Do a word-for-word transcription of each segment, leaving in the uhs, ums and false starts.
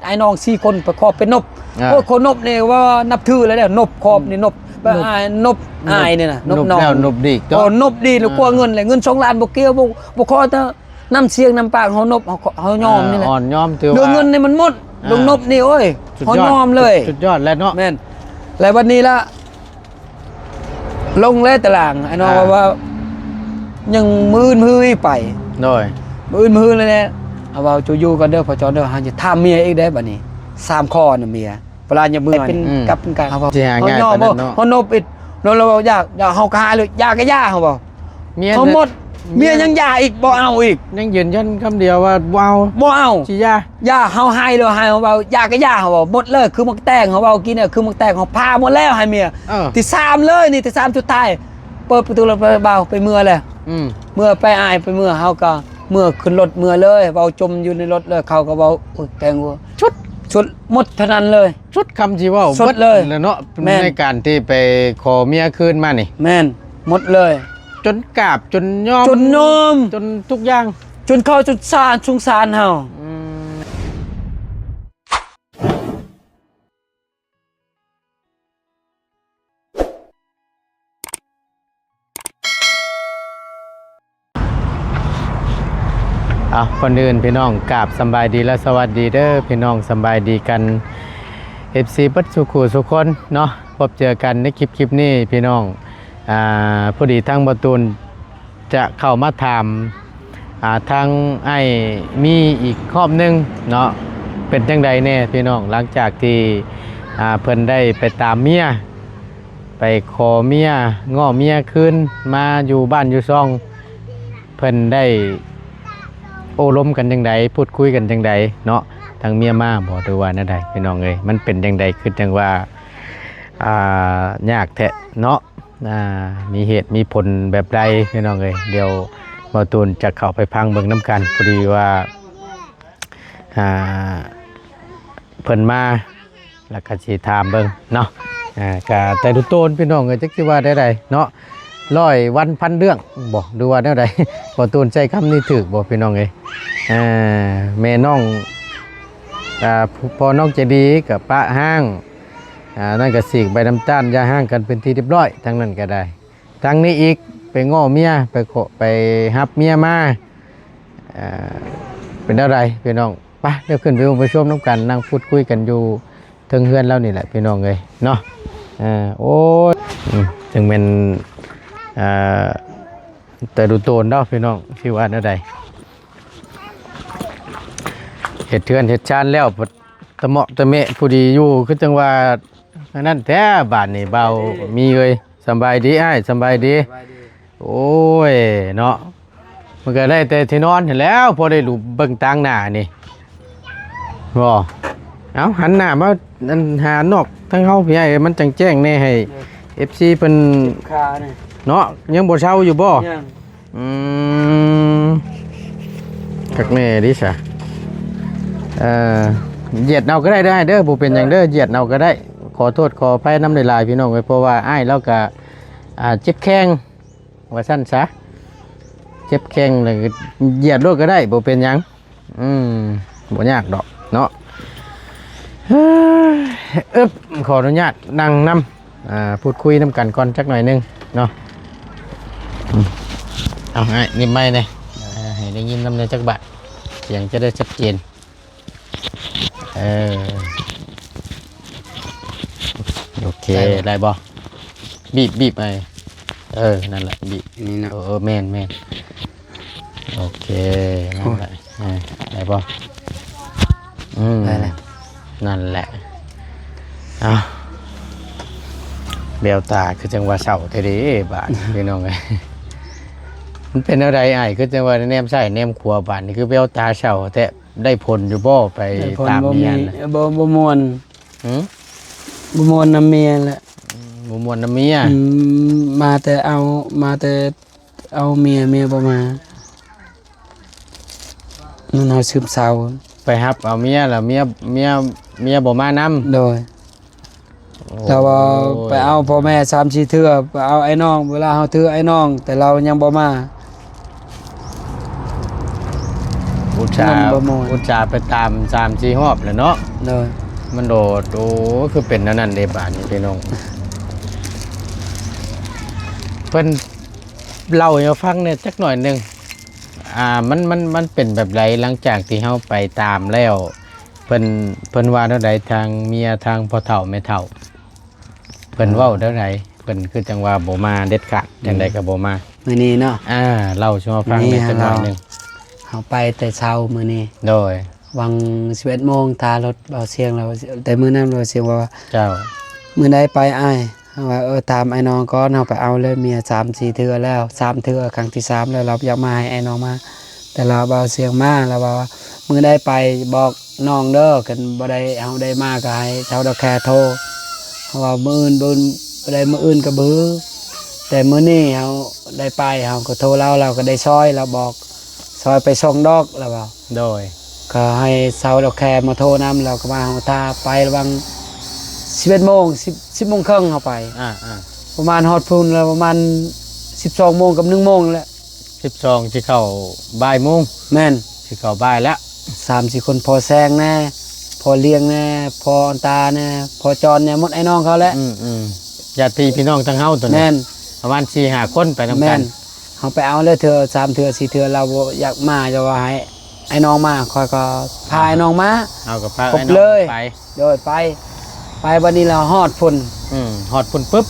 อ้ายน้องสี่คนไปขอบเป็นนบ อ่า โอ้ย คนนบนี่ว่านับถือเลยเด้อ นบขอบนี่นบ แบบ นบ อ้ายนบ นบ อ้ายนี่นะ นบ นบ น้อง แล้วนบดีอีก โอ้ เนาะ นบดี แล้ว อ่า กลัวเงินเลย เงินสองล้านบ่เกี่ยว บ่ บ่ขอแต่น้ำเสียงน้ำปากเฮานบ เฮา เฮายอมนี่แหละ อ่า อ่อนยอม ถือว่า เรื่องเงินนี่มันหมด อ่า เรื่องนบนี่ โอ้ย สุดยอด เฮายอมเลย สุดยอดแล้วเนาะ แม่น แล้ววันนี้ละ ลงแล้วตาราง ไอ้น้อง อ่า ว่า ว่า ยังมื้นมื้อไป โดย มื้นมื้อเลยแหละ เอาว่า "เจ้าอยู่ก่อนเด้อ พ่อจอนเด้อ เฮาจะถามเมียอีกได้บัดนี้" สามข้อน่ะเมีย เวลาจะเมือ เป็น อืม กับกัน เอาว่า สิหาง่าย เฮายอม ปานนั้นเนาะ เฮานบอิด นบแล้วว่า "อยาก อยาก" เฮาก็หาเลย "อยากก็อยาก" เฮาว่า เมีย เขาหมด เมีย เมียยังอยากอีก บ่เอาอีก ยังยืนยันคำเดียวว่าบ่เอา บ่เอา สิหย่า หย่า เฮาให้เลย ให้เฮาเว้า หย่าก็หย่า เฮาเว้าหมดเลย คือหมากแตง เฮาเว้ากินเนี่ย คือหมากแตง เฮาพาหมดแล้วให้เมีย เออ ที่สามเลยนี่ ที่สามสุดท้าย เปิดประตูรถไป เบา ไปเมือเลย อืม เมือไป อ้ายไปเมือ เฮาก็เมือขึ้นรถเมือเลย เว้าจมอยู่ในรถเลย เขาก็เว้า โอ้ย แตงหัว ชุด ชุดหมดเท่านั้นเลย ชุดคำสิเว้า ชุดเลย เบิดแล้วเนาะ แม่น ในการที่ไปขอเมียคืนมานี่ แม่น หมดเลย จนกราบ จนยอม จนยอม จนทุกอย่าง จนเขาจนสาร สงสารเฮา อืม อ่ะ ก่อนอื่นพี่น้อง กราบสำบายดีและสวัสดีเด้อพี่น้อง สำบายดีกัน เอฟซี เบิดสู่คู่สู่คนเนาะ พบเจอกันในคลิป คลิปนี้พี่น้อง อ่า พอดีทางบ่าวตูน จะเข้ามาถาม อ่า ทางอ้ายมีอีกรอบหนึ่งเนาะ เป็นจั่งใดแน่พี่น้อง หลังจากที่ อ่า เพิ่นได้ไปตามเมีย ไปขอเมีย ง้อเมียคืนมาอยู่บ้านอยู่ช่อง เพิ่นได้โอ้ลมกันจั่งใด พูดคุยกันจั่งใดเนาะ ทางเมียมาบ่ หรือว่าแนวใดพี่น้องเอ้ย มันเป็นจั่งใด คือจั่งว่า อ่า ยากแท้เนาะ อ่า มีเหตุมีผลแบบใดพี่น้องเอ้ย เดี๋ยวบ่าวตูนจะเข้าไปฟังเบิ่งนำกัน พอดีว่า อ่า เพิ่นมา แล้วก็สิถามเบิ่งเนาะ อ่า ก็แต่ละตนพี่น้องเอ้ย จักสิว่าแนวใดเนาะ ร้อยวันพันเรื่องบ่ หรือว่าแนวใด บ่าวตูนใช้คำนี้ถูกบ่พี่น้องเอ้ย อ่า แม่น้อง อ่า พ่อน้องใจดีก็ปะฮ้าง อ่า นั่นก็ฉีกใบน้ำตาลหย่าฮ้างกันเป็นที่เรียบร้อย ทั้งนั้นก็ได้ ทั้งนี้อีก ไปง้อเมีย ไปขอ ไปฮับเมียมา อ่า เป็นแนวใดพี่น้อง ไป เดี๋ยวขึ้นไปเบิ่งไปชมนำกัน นั่งพูดคุยกันอยู่เทิงเฮือนลาวนี่แหละพี่น้องเอ้ยเนาะ อ่า โอ้ย อืม จั่งแม่น อ่า แต่ละตนเนาะพี่น้อง สิว่าแนวใด เฮ็ดเฮือนเฮ็ดชานแล้ว ตะเมาะตะเมะผู้ดีอยู่ คือจั่งว่าอันนั้นแท้ บาดนี้เบามีเอ้ย สำบายดีอ้าย สำบายดี สบายดี โอ้ย เนาะ มันก็ได้แต่ที่นอนหั้นแหล้ว พอได้หลูบเบิ่งตางหน้านี่ บ่ เอ้า หันหน้ามา อัน หานอกทางเฮาพี่อ้าย มันจั่งแจ้งแน่ให้ เออ เอฟซี เพิ่น เจ็บขานี่ เนาะ ยังบ่เซาอยู่บ่ ยัง อืม คักแน่เด้ซะ เอ่อ เหยียดเอาก็ได้เด้ออ้ายเด้อ บ่เป็นหยังเด้อ เหยียดเอาก็ได้ ขอโทษขออภัยนำหลายๆ พี่น้องเอ้ย เพราะว่าอ้ายลาวก็ อ่า เจ็บแข้ง ว่าซั่นซะ เจ็บแข้งแล้วก็เหยียดโลดก็ได้ บ่เป็นหยัง อืม บ่ยากดอกเนาะ เฮ้ย อึ๊บ ขออนุญาตนั่งนำ อ่า พูดคุยนำกันก่อนจักหน่อยหนึ่งเนาะ อืม เอา อ้าย หยิบไมค์แหน่ อ่า ให้ได้ยินนำแหน่จักบาท เสียงจะได้ชัดเจน เออ โอเค ได้บ่ ได้บ่ บีบ บีบไอ้ เออ นั่นแหละ บีบ นี่นะ เออ เออ แม่น แม่น โอเค นั่นแหละ โอ้ย เออ ได้บ่ อืม ได้แล้ว นั่นแหละ เอา แววตาคือจั่งว่าเศร้าแท้เด้บาด พี่น้องเอ้ย มันเป็นแนวใดอ้าย คือจั่งว่าแนมซ้ายแนมขวา บาดนี่คือแววตาเศร้าแท้ ได้ผลอยู่บ่ ไป ได้ผล ตาม บ่ เมีย มี น่ะ บ่ บ่ม่วน หือ บ่ม่วนนำเมียแหละ อืม บ่ม่วนนำเมีย อืม มาแต่เอา มาแต่เอาเมีย เมียบ่มา มันเอาซึมเศร้า ไปฮับเอาเมียแล้วเมีย เมีย เมียบ่มานำ โดย โอ้ย แล้วว่าไปเอาพ่อแม่สามสี่เทื่อ ไปเอาไอ้น้อง เวลาเฮาถือไอ้น้อง แต่ลาวยังบ่มา โอ้ อุตส่าห์ มันบ่ม่วน อุตส่าห์ไปตามสามสี่รอบแล้วเนาะ โดย มันโดด โอ้ คือเป็นแนวนั้นเด้บาดนี้พี่น้อง เพิ่นเล่าให้ฟังแหน่จักหน่อยหนึ่ง อ่า มัน มัน มันเป็นแบบใด หลังจากที่เฮาไปตามแล้ว เพิ่น เพิ่นว่าแนวใด ทางเมีย ทางพ่อเฒ่าแม่เฒ่า เพิ่นเว้าแนวใด เพิ่นคือจั่งว่าบ่มาเด็ดขาด จั่งใดก็บ่มา มื้อนี้เนาะ อ่า เล่าสู่เฮาฟังแหน่จักหน่อยหนึ่ง เฮาไปแต่เช้ามื้อนี้ โดย หว่างสิบเอ็ดโมง ท่ารถบ่าวเสียงแล้ว แต่มื้อนั้นบ่าวเสียงว่า เจ้า มื้อใดไปอ้าย เฮาว่า เออ ถามอ้ายน้องก่อน เฮาไปเอาเลยเมียสามสี่เทื่อแล้ว สามเทื่อ ครั้งที่สามแล้ว ลาวอยากมาให้อ้ายน้องมา แต่ลาวบ่าวเสียงมา ลาวว่า มื้อใดไปบอกน้องเด้อ คันบ่ได้ เฮาได้มาก็ให้เซาดอกแคโทร เฮาว่ามื้ออื่น บ่ได้ มื้ออื่นก็บ่ แต่มื้อนี้เฮาได้ไป เฮาก็โทรลาว ลาวก็ได้ซอย ลาวบอก ซอยไปส่งดอก ลาวว่า โดย ก็ให้เซาดอกแคมาโทรนำ ลาวก็มา เฮาท่าไปหว่างสิบเอ็ดโมง สิบ สิบโมงครึ่งเฮาไป อ่า อ่า ประมาณฮอดพุ้นแล้วประมาณสิบสองโมงกับหนึ่งโมงแหละ สิบสอง สิเข้าบ่ายโมง แม่น สิเข้าบ่ายแล้ว สามสี่คน พ่อแซงแน่ พ่อเลี้ยงแน่ พ่ออันตาแน่ พ่อจอนแน่ หมดอ้ายน้องเขาแหละ อืม อืม ญาติพี่น้องทางเฮาตัวนี้ แม่น ประมาณสี่ห้าคนไปนำกัน แม่น เฮาไปเอาเลยเทื่อสามเทื่อสี่เทื่อ ลาวบ่อยากมา ลาวว่าให้อ้ายน้องมา ข้อยก็พาอ้ายน้องมา เฮาก็พา ครบ อ้ายน้อง เลย ไป โดยไป ไปบัดนี้ลาวฮอดพุ้น อืม ฮอดพุ้นปุ๊บ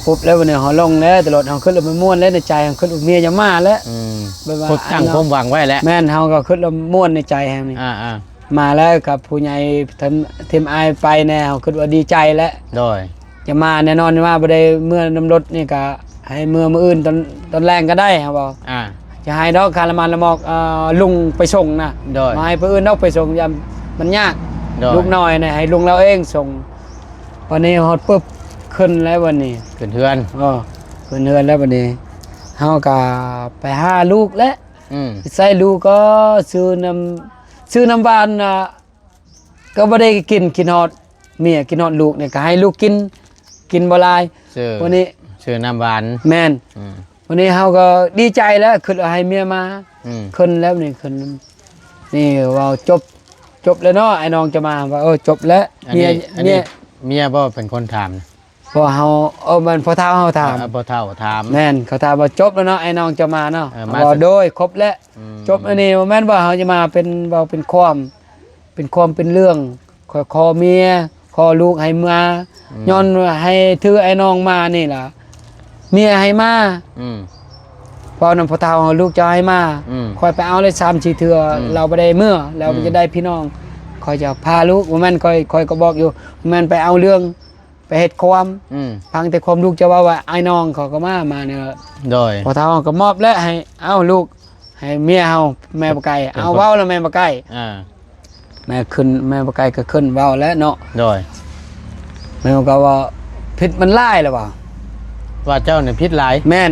ปุ๊บแล้วบัดนี้เฮาลงแล้ว แต่รถเฮาคิดแล้วมันม่วนแล้ว ในใจเฮาคิดว่าเมียจะมาแล้ว อืม แบบว่า คิดตั้งความหวังไว้แล้ว แม่น เฮาก็คิดแล้วม่วนในใจแฮงนี่ อ่า อ่า มาแล้วกับผู้ใหญ่ทีม ทีมอ้ายไปแน่ เฮาคิดว่าดีใจแล้ว โดย จะมาแน่นอนว่าบ่ได้เมือนำรถนี่ก็ให้เมือมื้ออื่นตอน ตอนแลงก็ได้ เฮาบอก อ่า จะให้ดอกค่าละมันละหมอก เอ่อ ลุงไปส่งนะ โดย บ่ให้ผู้อื่นดอกไปส่ง ย่านมันยาก โดย ลูกน้อยนะ ให้ลุงลาวเองส่ง บัดนี้ฮอดปุ๊บ ขึ้นแล้วบัดนี้ ขึ้นเฮือน เออ ขึ้นเฮือนแล้วบัดนี้ เฮาก็ไปหาลูกแล้ว อืม ใส่ลูกก็ซื้อน้ำ ซื้อน้ำหวานน่ะ ก็บ่ได้กิน คิดฮอดเมีย คิดฮอดลูกนี่ ก็ให้ลูกกิน กินบ่หลาย ซื้อ วันนี้ ซื้อน้ำหวาน แม่น อืม วันนี้เฮาก็ดีใจแล้ว คิดว่าให้เมียมา อืม ขึ้นแล้วนี่ ขึ้น นี่เว้าจบ จบแล้วเนาะ อ้ายน้องจะมา ว่า เออ จบแล้ว อันนี้ เมีย อันนี้ เมีย เมียบ่เป็นคนถามนะ เพราะเฮา เออ มันพ่อเฒ่าเฮาถาม เออ พ่อเฒ่าถาม แม่น เขาถามว่าจบแล้วเนาะ อ้ายน้องจะมาเนาะ เออ มา ว่า สิ โดย ครบแล้ว อืม จบอันนี้ บ่แม่นว่าเฮาจะมาเป็น เว้าเป็นความ เป็นความเป็นเรื่อง ขอ ขอเมีย ขอลูกให้มา อืม ย้อนว่าให้ถืออ้ายน้องมานี่ล่ะ เมียให้มา อืม เว้านำพ่อเฒ่า ลูกเจ้าให้มา อืม ข้อยไปเอาเลยสามสี่เทื่อ อืม ลาวบ่ได้เมือ ลาว อืม จะได้พี่น้อง ข้อยจะพาลูก บ่แม่น ข้อย ข้อยก็บอกอยู่ บ่แม่นไปเอาเรื่อง ไปเฮ็ดความ อืม ฟังแต่ความลูกเจ้าเว้าว่าอ้ายน้องเขาก็มา มาเนี่ย โดย พ่อเฒ่าก็มอบแล้วให้ เอ้าลูก ให้เมียเฮา แม่บ่ไก่ เป็น เอา คน เว้าแล้วแม่บ่ไก่ อ่า แม่ขึ้น แม่บ่ไก่ก็ขึ้นเว้าแล้วเนาะ โดย แม่ก็ว่าผิดมันหลายแล้วว่า ว่าเจ้าเนี่ยผิดหลาย แม่น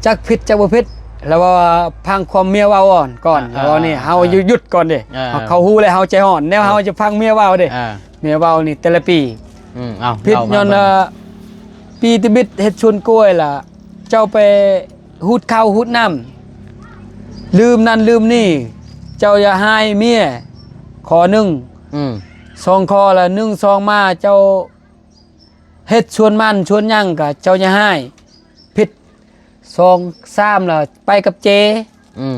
จักผิดจักบ่ผิด แล้วว่าฟังความเมียเว้าอ่อนก่อน อ่า แล้วว่านี่ อ่า เฮา อ่า หยุด หยุดก่อนเด้ อ่า เขาฮู้แล้วเฮาใจฮ้อน แนวเฮา อ่า จะฟังเมียเว้าเด้ อ่า เมียเว้านี่แต่ละปี อืม เอา ผิด เล่ามา ย้อน เบิ่ง ว่า ปีติบิดเฮ็ดสวนกล้วยล่ะ เจ้าไป ฮูดข้าวฮูดน้ำ ลืมนั่นลืมนี่ เจ้าอย่าหายเมีย ข้อหนึ่ง อืม สองข้อละ หนึ่ง สอง มา เจ้าเฮ็ดสวนมันสวนหยังกะเจ้าอย่าหาย ผิด สอง สาม ละ ไปกับเจ อืม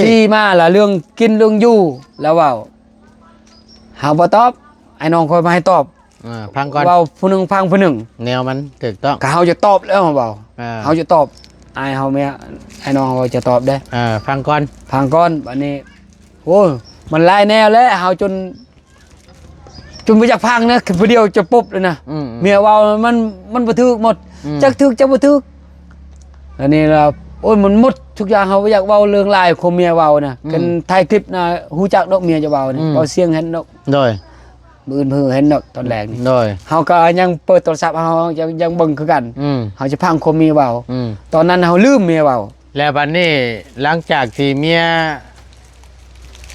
สี่ มาละ เรื่องกินเรื่องอยู่ แล้วเว้า เฮาบ่ตอบ อ้ายน้องข้อยบ่ให้ตอบ อ่า ฟังก่อน เว้าผู้หนึ่งฟังผู้หนึ่ง แนวมันถูกต้อง ก็เฮาจะตอบแล้วเฮาเว้า อ่า เฮาจะตอบ อ้ายเฮาเมีย อ้ายน้องเฮาจะตอบเด้ อ่า ฟังก่อน ฟังก่อน บัดนี้ โอ้ย มันหลายแนวแล้ว เฮาจน จนบ่อยากฟังนะ คือผู้เดียวจะปุ๊บเลยนะ อืม อืม เมียเว้ามัน มันบ่ถูกหมด อืม จักถูกจักบ่ถูก อันนี้ล่ะ โอ้ย มันหมดทุกอย่าง เฮาบ่อยากเว้าเรื่องหลาย ความเมียเว้านะ อืม คันถ่ายคลิปนะ ฮู้จักดอกเมียจะเว้านะ อืม เว้าเสียงหั้นดอก โดย มื้ออื่นเพิ่นเห็นดอกตอนแรกนี่ โดย เฮาก็ยังเปิดโทรศัพท์ เฮายัง ยังเบิ่งคือกัน อืม เฮาจะฟังความเมียเว้า อืม ตอนนั้นเฮาลืมเมียเว้า แล้วบัดนี้หลังจากที่เมีย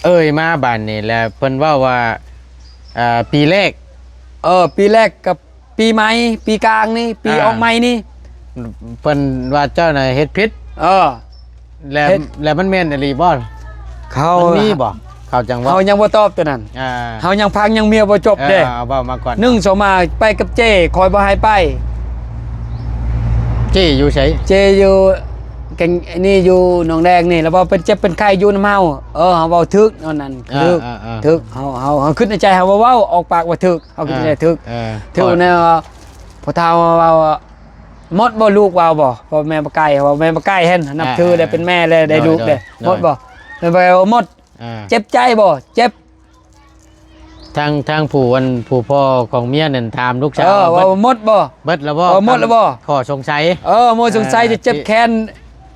เอ่ยมาบัดนี้ แล้วเพิ่นเว้าว่า เอ่อ ปีแรก เออ ปีแรกกับปีใหม่ ปีกลางนี่ ปี อ่า ออกใหม่นี่ เพิ่นว่าเจ้าน่ะเฮ็ดผิด เออ แล้ว เฮ็ด แล้วมันแม่นอีหลีบ่ เขา มันมีบ่ เขาจังเว้า เขายังบ่ตอบตัวนั้น อ่า เขายังพังยังเมียบ่จบเด้ เออ เอาเว้ามาก่อน หนึ่งสองมาไปกับเจ้ คอยบ่ให้ไป เจ้อยู่ไส เจ้อยู่แก่งนี่ อยู่หนองแดงนี่ แล้วว่าเป็นเจ็บเป็นไข้อยู่นำเฮา เออ เฮาเว้าถึกนั่นนั่น อ่า ถึก อ่า อ่า ถึก เฮา เฮา เฮาคิดในใจ เฮาบ่เว้าออกปากว่าถึก เฮาคิดในใจถึก เออ เออ ถึก พอ แนวว่า พอเฒ่าเว้าว่า หมดบ่ลูกเว้าบ่ พ่อแม่บ่ไก่เว้า แม่บ่ไก่หั้น นับถือ อ่า ได้เป็นแม่แล้ว ได้ โดย ลูกแล้ว โดย หมดบ่ แม่บ่ไก่ว่าหมด อ่า เจ็บใจบ่ เจ็บ ทาง ทางผู้อัน ผู้พ่อของเมียนั่นถามลูกสาว เออ ว่า ว่าหมดบ่ เบิดแล้วบ่ เออ หมดแล้วบ่ ข้อสงสัย เออ หมดสงสัย อ่า จะเจ็บแค้น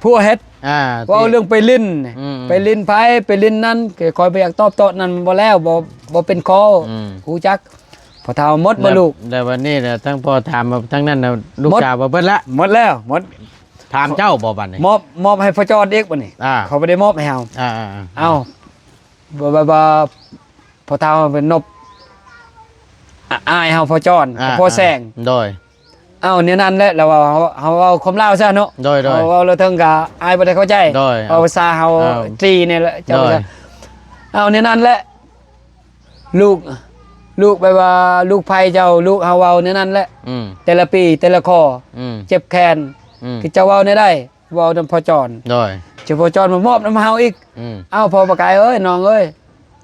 ผัวเฮ็ด อ่า เว้าเรื่องไปลิ้น อืม ไปลิ้นไผ ไปลิ้นนั่น ข้อยบ่อยากตอบโต้นั่น มันบ่แล้ว บ่ บ่เป็นข้อ อืม ฮู้จัก พอเฒ่าหมดบ่ แล้ว ลูก แล้ววันนี้น่ะ ทั้งพ่อถามมาทั้งนั้นน่ะ ลูก หมด สาวว่าเบิดละ หมดแล้ว หมด ถามเจ้าบ่บัดนี้ มอบ มอบให้พ่อจอนอีกบัดนี้ อ่า เขาบ่ได้มอบให้เฮา อ่า อ่า อ่า เอ้า บ่ บ่ บ่ พ่อเฒ่าเป็นนบ อ่ะ อ้ายเฮาพ่อจอน อ่า กับพ่อแสง โดย เอ้า แนวนั้นแหละ แล้วว่าเฮา เฮาเว้าความลาวซะเนาะ โดย โดย เฮาเว้าแล้วเทิงกะอ้ายบ่ได้เข้าใจ โดย เว้าภาษาเฮา เอ้า ตรีนี่แหละ เจ้า โดย ภาษา เอ้า แนวนั้นแหละ ลูก ลูกแบบว่าลูกไผเจ้า ลูกเฮาเว้าแนวนั้นแหละ อืม แต่ละปีแต่ละข้อ อืม เจ็บแค้น อืม คือเจ้าเว้าแนวใด เว้านำพ่อจอน โดย เจ้าพ่อจอนมามอบนำเฮาอีก อืม เอ้า พ่อบ่ไก่เอ้ย น้องเอ้ย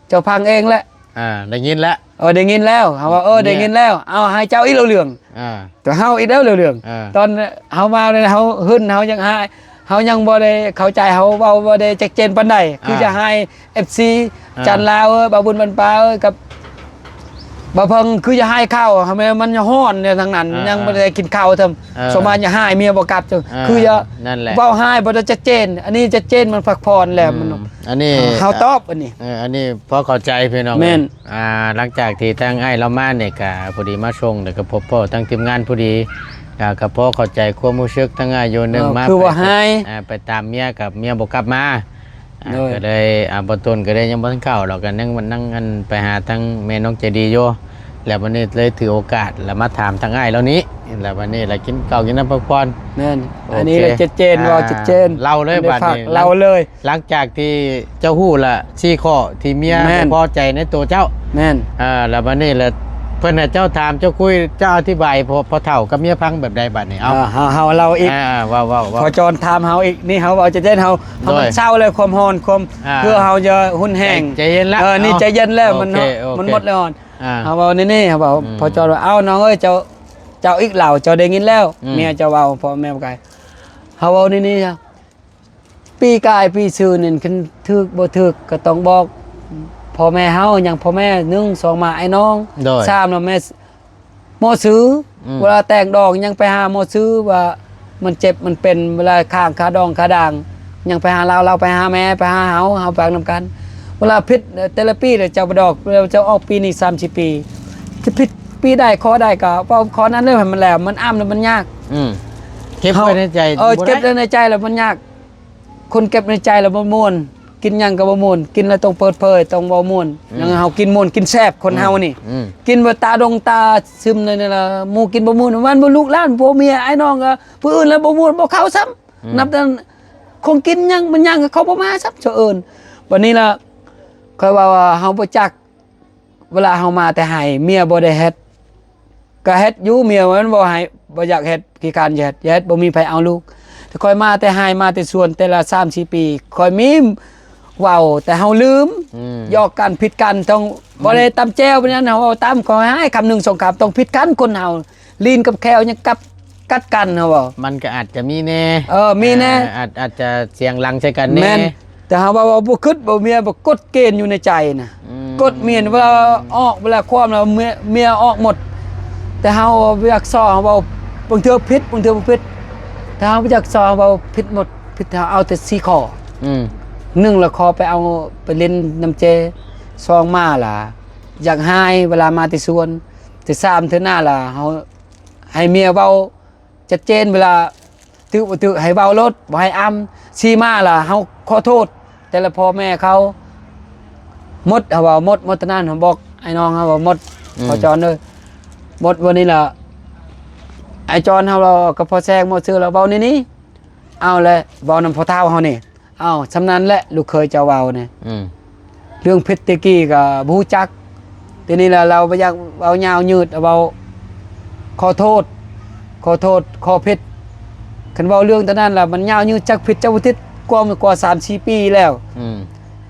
เจ้าพังเองแหละ อ่า ได้ยินแล้ว เออ ได้ยินแล้ว เฮาว่า เออ เนี่ย ได้ยินแล้ว เอาให้เจ้าอีกแล้วเรื่อง อ่า ตัวเฮาอีกแล้วเรื่อง อ่า ตอนเฮามาเนี่ย เฮาหึ่น เฮายังหาย เฮายังบ่ได้เข้าใจ เฮาเว้าบ่ได้ชัดเจนปานใด คือ อ่า จะให้ เอฟซี อ่า จันลาวเอ้ย บ่าวบุญบรรพาเอ้ย กับบ่าวเพิ่ง คือจะให้ข้าว ทำไมมันฮ้อนเนี่ยทางนั้น อ่า ยังบ่ได้กินข้าวเทิม เออ สมมาจะให้เมียบ่กลับจ้ะ อ่า คือจะ นั่นแหละ เว้าให้บ่ได้ชัดเจน อันนี้ชัดเจน มันพักผ่อนแล้ว มัน อืม อันนี้ เฮาตอบอันนี้ เออ อันนี้พอเข้าใจพี่น้อง แม่น อ่า หลังจากที่ทางอ้ายเรามาเนี่ย ก็พอดีมาส่ง แล้วก็พบพ้อทางทีมงานพอดี อ่า ก็พอเข้าใจความรู้สึกทางอ้ายอยู่ หนึ่ง เออ มา คือว่า ไป ให้ อ่า ไปตามเมีย กับเมียบ่กลับมา อ่า โดย ก็เลย อ่า บ่ต้นก็เลยยังบ่ทันเข้าดอก ก็ยังมันนั่งอันไปหาทางแม่น้องใจดีอยู่ แล้ววันนี้เลยถือโอกาสแล้วมาถามทางอ้ายเหล่านี้ แล้ววันนี้ละกินข้าวกินน้ำพักผ่อน แม่น โอเค อันนี้เลยชัดเจน อ่า ว่าชัดเจน เล่าเลย ได้ บัดนี้ ฝากเล่าเลย หลังจากที่เจ้าฮู้ละสี่ข้อที่เมีย แม่น บ่พอใจในตัวเจ้า แม่น อ่า แล้วบัดนี้ละเพิ่นให้เจ้าถามเจ้าคุยเจ้าอธิบายพ่อ พ่อเฒ่ากับเมียฟังแบบใดบัดนี้ เอา อ่า เฮา เฮาเล่าอีก อ่า เว้า เว้า เว้า พ่อจอนถามเฮาอีก นี่เฮาเอาใจเย็น เฮา เฮา โดย มันเศร้าเลย ความฮ้อน ความ อ่า เพื่อเฮาจะหุนแฮง ใจ ใจเย็นละ เออ นี่ เนาะ ใจเย็นแล้ว โอเค มัน โอเค มันหมดแล้วอ่อน อ่า เฮาเว้าแนวนี้ เฮาเว้า อืม พ่อจอนว่า เอ้า น้องเอ้ย เจ้า เจ้าอีกแล้ว เจ้าได้ยินแล้ว อืม เมียเจ้าเว้า พ่อแม่บ่ไก่ เฮาเว้าแนวนี้จ้ะ ปีกายปีซืนนี่ คันถืกบ่ถืกก็ต้องบอกพ่อแม่เฮา ยังพ่อแม่ หนึ่ง สอง มาอ้ายน้อง โดย สาม แล้วแม่หมอซื้อ อืม เวลาแต่งดองยังไปหาหมอซื้อว่ามันเจ็บมันเป็น เวลาค้างค่าดองค่าด่าง ยังไปหาลาว ลาวไปหาแม่ ไปหาเฮา เฮาไปนำกัน เวลาผิดแต่ละปีเนี่ย เจ้าบ่ดอก เจ้าออกปีนี้สามสิบปี จะผิดปีใดข้อใดก็เว้าข้อนั้นเลยให้มันแล้ว มันอ้ำแล้วมันยาก อืม เก็บไว้ในใจ เฮา เออ บ่ได้ เก็บไว้ในใจแล้วมันยาก คนเก็บในใจแล้วบ่ม่วน กินหยังก็บ่ม่วน กินแล้วต้องเปิดเผย ต้องเว้าม่วน อืม อย่างเฮากินม่วน กินแซ่บ คนเฮานี่ อืม อืม กินบ่ตาดงตาซึมเลยนี่ล่ะ หมู่กินบ่ม่วน วันบ่ลูกหลาน ผัวเมีย อ้ายน้องก็ ผู้อื่นแล้วบ่ม่วน บ่เข้าซ้ำ อืม นับแต่ของกินหยังมันหยังเขาบ่มาซ้ำ เจ้าเอิ้น บัดนี้ล่ะ ข้อยว่า ว่าเฮาบ่จัก เวลาเฮามาแต่ไห้ เมียบ่ได้เฮ็ด ก็เฮ็ดอยู่ เมียมันบ่ให้ บ่อยากเฮ็ด ขี้คร้านเฮ็ด เฮ็ด บ่มีไผเอาลูก แต่ข้อยมาแต่ไห้ มาแต่สวน แต่ละสามสี่ปี ข้อยมีเว้า แต่เฮาลืม อืม หยอกกัน ผิดกัน ต้อง มัน บ่ได้ตำแจ่ว เป็นหยัง เฮาเว้าตำ ขอให้คำหนึ่งสองคำ ต้องผิดกัน คนเฮา ลิ้นกับแข้วยังกับ กัดกัน เฮาเว้า มันก็อาจจะมีแน่ เออ มีแน่ เออ อาจ อาจจะเสียงดังใส่กันแน่ แม่น แต่เฮาว่า ว่าบ่คิด บ่เมีย บ่กฎเกณฑ์อยู่ในใจนะ อืม กฎเมียเวลาออก เวลาความแล้ว เมีย เมียออกหมด แต่เฮาบ่อยากซ้อ เฮาเว้า บางเทื่อผิด บางเทื่อบ่ผิด แต่เฮาบ่อยากซ้อ เฮาเว้าผิดหมด ผิด เฮาเอาแต่สี่ข้อ อืม หนึ่ง ละขอไปเอา ไปเล่นนำเจ สอง มาล่ะ อยากหาย เวลามาแต่สวน แต่สาม เทื่อหน้าล่ะ เฮาให้เมียเว้า ชัดเจน เวลาถืกบ่ถืกให้เว้าโลด บ่ให้อำ สี่ มาล่ะ เฮาขอโทษ แต่ละพ่อแม่เขา หมด เฮาเว้าหมด หมดเท่านั้น เฮาบอกอ้ายน้องเฮาว่าหมด อืม พ่อจอนเอ้ย หมดวันนี้ล่ะ อ้ายจอนเฮาล่ะ กับพ่อแซง หมดซื่อล่ะ เว้านี่นี่ เอาแหละ เว้านำพ่อเฒ่าเฮานี่ อ้าว ส่ำนั้นแหละ ลูกเขยเจ้าเว้าเนี่ย อืม เรื่องผิดแต่กี้ก็บ่ฮู้จัก ทีนี้ละ ลาวบ่อยากเว้ายาวยืด เว้าขอโทษ ขอโทษ ขอผิด คันเว้าเรื่องตอนนั้นละ มันยาวยืด จักผิดจักบ่ผิด กว่า กว่าสามสี่ปีแล้ว อืม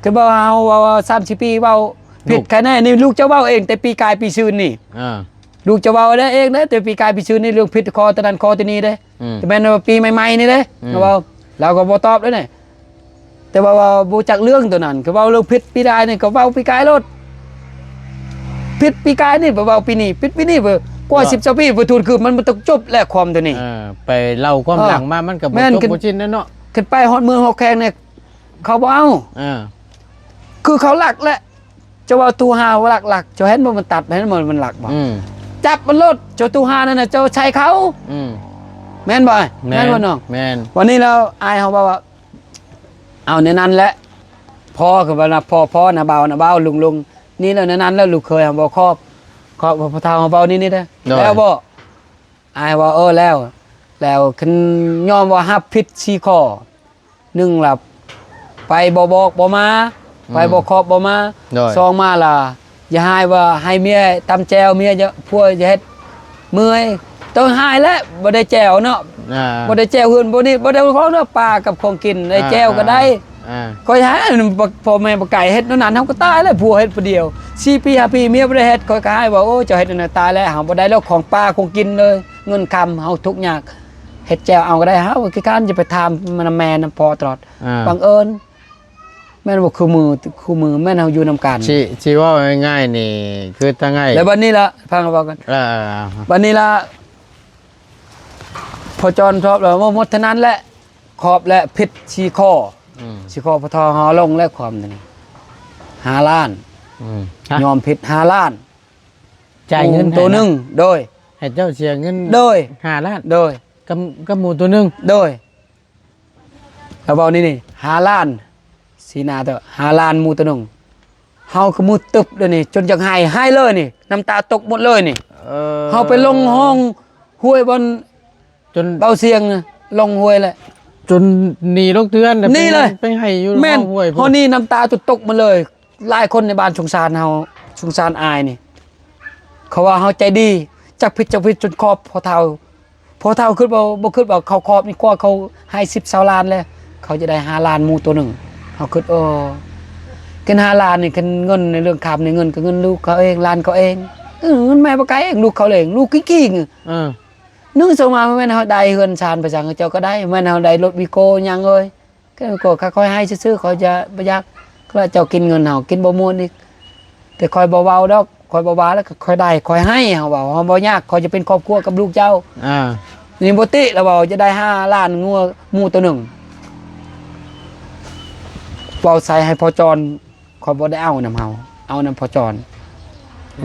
คันเว้า เฮาเว้าสามสี่ปี เว้าผิด ลูก แค่แน่ นี่ลูกเจ้าเว้าเอง แต่ปีกายปีซืนนี่ อ่า ลูกเจ้าเว้าได้เองเด้ แต่ปีกายปีซืนนี่ เรื่องผิดขอตอนนั้น ขอที่นี่เด้ อืม แต่แม่นว่าปีใหม่ๆนี่เด้ อืม เฮาเว้า ลาวก็บ่ตอบแล้วเนี่ย แต่ว่า ว่าบ่จักเรื่องตัวนั้น คือเว้าเรื่องผิดปีกายนี่ก็เว้าปีกายโลด ผิดปีกายนี่ไปเว้าปีนี้ ผิดปีนี้ไปกว่า ว่า สิบสองปีไปทวนคืน มันบ่ต้องจบแล้วความตัวนี้ เออ ไปเล่าความ เออ หลังมา มันก็บ่ แม่น จบ ขึ้น บ่สิ้นแล้วเนาะ ขึ้นไปฮอดเมืองฮอดแขวงเนี่ย เขาบ่เอา เออ คือเขาลักแหละ เจ้าว่าตู้ห่าว่าลัก ลัก เจ้าเห็นบ่มันตัด เห็นบ่มันลักบ่ อืม จับมันโลด เจ้าตู้ห่านั่นน่ะ เจ้าใช้เขา อืม แม่นบ่ แม่น แม่นบ่น้อง แม่น วันนี้แล้วอ้ายเฮาว่า เอาในนั้นแหละ พ่อคือว่านะ พ่อ พ่อนะ เบานะ เบา ลุง ลุง นี่แล้วในนั้นแล้ว ลูกเขยเฮาบ่ครอบ ครอบพ่อเฒ่าเฮาเบานี่ นี่เด้อ โดย แล้วบ่ อ้ายว่า เออ แล้ว แล้วคันยอมว่ารับผิดสี่ข้อ หนึ่งล่ะ ไปบ่บอกบ่มา อืม ไปบ่ครอบบ่มา โดย สองมาล่ะ อย่าหายว่าให้เมียตำแจ่ว เมียจะ ผัวจะเฮ็ดเมื่อย ต้องหายแล้ว บ่ได้แจ่วเนาะ อ่า บ่ได้แจ่วเฮือนบ่นี่ บ่ได้ของเนาะ ปลากับของกิน ได้แจ่วก็ได้ อ่า อ่า ข้อยหา พ่อแม่บ่ไก่เฮ็ดแนวนั้น เฮาก็ตายแล้ว ผัวเฮ็ดผู้เดียว สี่ปี ห้าปี เมียบ่ได้เฮ็ด ข้อยก็หายว่า โอ้ เจ้าเฮ็ดแนวนั้นตายแล้ว เฮาบ่ได้แล้วของปลาของกินเลย เงินคำ เฮาทุกข์ยาก เฮ็ดแจ่วเอาก็ได้ เฮาขี้คร้านจะไปถามมันแม่นำพ่อตลอด อ่า บังเอิญ แม่นว่าคู่มือ คู่มือ แม่นเฮาอยู่นำกัน สิ สิเว้าง่ายๆนี่ คือตั้งไง แล้วบัดนี้ละ ฟังเว้ากัน เออ บัดนี้ละ พ่อจอนชอบแล้ว ว่าหมดเท่านั้นแหละ ครอบและผิดสี่ข้อ อืม สี่ข้อ พอทอหอลงและความหนึ่ง ห้าล้าน อืม ฮะ ยอมผิด ห้าล้าน จ่ายเงิน ตัวหนึ่ง ให้นะ โดย ให้เจ้าเสียเงิน โดย ห้าล้าน โดย กับ กับหมูตัวหนึ่ง โดย แล้วเว้านี่นี่ ห้าล้าน สีหน้าเถอะ ห้าล้านหมูตัวหนึ่ง เฮาก็มืดตึ๊บเลยนี่ จนอยากไห้ ไห้เลยนี่ น้ำตาตกหมดเลยนี่ เออ เฮาไปลงห้องห้วยบอน จน เบาเสียงนะ ลงห้วยแหละ จนหนีลงเทือนน่ะ หนีเลย ไป ไปไห้อยู่ แม่น ห้องห้วยพุ้น เฮานี่น้ำตาตกมาเลย หลายคนในบ้านสงสารเฮา สงสารอ้ายนี่ เขาว่าเฮาใจดี จักผิดจักผิดจนครอบพ่อเฒ่า พ่อเฒ่าคิดว่า บ่คิดว่าเขาครอบนี่กว่าเขาให้สิบ ซาวล้านแล้ว เขาจะได้ห้าล้านหมูตัวหนึ่ง เฮาคิด เออ คันห้าล้านนี่ คันเงินในเรื่องคำนี่ เงินก็เงินลูกเขาเอง หลานเขาเอง เออ เงินแม่บ่ไกลเอง ลูกเขาเอง ลูกขี้ขี้ง เออ นึ่งสองมาแม่นเฮาได้เฮือนชานไปสั่งเจ้าก็ได้ แม่นเฮาได้รถวีโก้หยังเอ้ย ก็ ก็ค่อยให้ซื่อๆ เขาจะบ่อยาก ก็เจ้ากินเงินเฮา กินบ่ม่วนอีก แต่ค่อยบ่เว้าดอก ค่อยบ่ว่าแล้วก็ค่อยได้ ค่อยให้ เฮาเว้า เฮาบ่อยาก ค่อยจะเป็นครอบครัวกับลูกเจ้า อ่า นี่บ่ติ แล้วเว้าจะได้ห้าล้านงัวหมูตัวหนึ่ง เว้าใส่ให้พ่อจอน ข้อยบ่ได้เอานำเฮา เอานำพ่อจอน